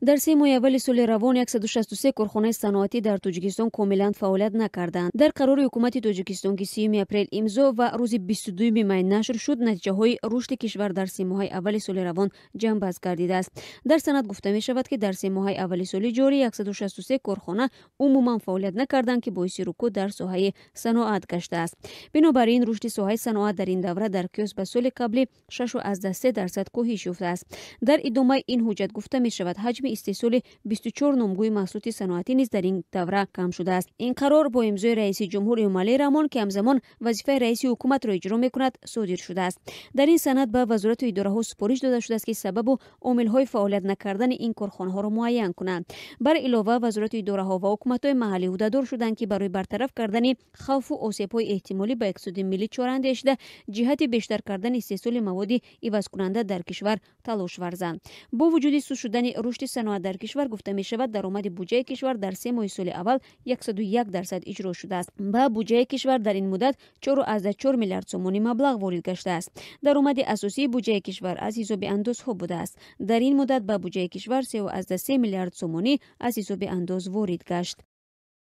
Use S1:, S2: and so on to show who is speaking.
S1: Дар 3 моҳи аввали соли равон 163 корхонаи саноатӣ дар Тоҷикистон комилан фаъолият накарданд. Дар қарори ҳукумати Тоҷикистон, ки 30 апрел имзо ва рӯзи 22 май нашр шуд, натиҷаҳои рушди кишвар дар 3 моҳаи аввали соли равон ҷамъбаст гардидааст. Дар санад гуфта мешавад, ки дар 3 моҳаи аввали соли ҷорӣ 163 корхона умуман фаъолият накарданд, ки боиси рукуд дар соҳаи саноат гаштааст. Бинобар ин, рушди соҳаи саноат дар ин давра дар қиёс ба соли қаблӣ 6,3% коҳиш ёфтааст. Дар идомаи ин ҳуҷҷат гуфта мешавад, ҳаҷми истеҳсоли 24 номгӯи маҳсулоти саноатӣ низ дар ин давра кам шудааст. Ин қарор бо имзои раиси ҷумҳур Эмомалӣ Раҳмон, ки ҳамзамон вазифаи раиси ҳукуматро иҷро мекунад, содир шудааст. Дар ин санад ба вазорату идораҳо супориш дода шудааст, ки сабабу омилҳои фаъолият накардани ин корхонаҳоро муайян кунанд. Бар илова, вазорату идораҳо ва ҳукуматҳои маҳаллӣ ӯҳдадор шуданд, ки барои бартараф кардани хавфу осебҳои эҳтимолӣ ба иқтисоди миллӣ чораандеш шуда, ҷиҳати бештар кардани истеҳсоли маводи ивазкунанда дар кишвар талош варзанд. Бо вуҷуди суст шудани рушди саноат дар кишвар, гуфта мешавад, даромади буҷаи кишвар дар 3 моҳи соли аввал 101% иҷро шудааст. Ба буҷаи кишвар дар ин муддат 4,4 миллиард сомонӣ маблағ ворид гаштааст. Даромади асосии буҷаи кишвар аз ҳисоби андозҳо будааст. Дар ин муддат ба буҷаи кишвар 3,3 миллиард сомонӣ аз ҳисоби андоз ворид гашт.